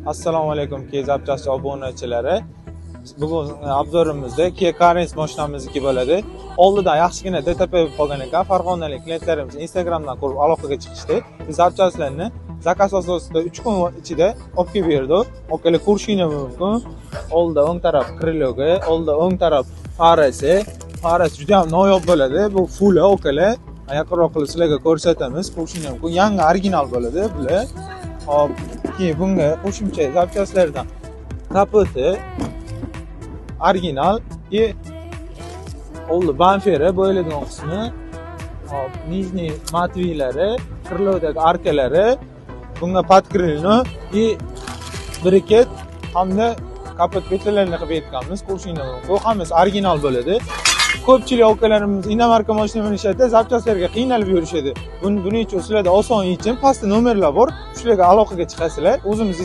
Assalomu alaykum, Kia zapchasti obunachilari. Bugun обзор imizda Kia Carens mashinamizniki bo'ladi. Oldidan yaxshigina DTP bo'lib qolgan ekan. Farg'onalik klientlarimiz Instagramdan ko'rib aloqaga chiqishdi. Biz zapchastlarni заказ asosida 3 kun ichida olib kelib berdik. Okalar, ko'rishinglar mumkin. Oldida o'ng taraf крыло ga, oldida o'ng taraf farasi. Farasi juda ham noyob bo'ladi. Bu full, okalar. Yaqinroq qilib sizlarga ko'rsatamiz. Ko'rishinglar mumkin. Yangi, original bo'ladi bular. Hop, keyin bunga qo'shimcha zapchastlardan kapoti original и oldi bamperi, bo'yaladigan qismi, hop, нижний матовый lari, крыло dagi arkalari, bunga подкрыльный и briket hamda kapot петля larini qilib berganmiz. Ko'rishinglar mumkin, bu hammasi original bo'ladi. Ko'pchilik akalarimiz иномарка mashina minishadi, zapchastlarga qiynalib yurishadi. Buning uchun sizlarda oson yechim: pastda nomerlar bor, shularga aloqaga chiqasizlar. O'zimiz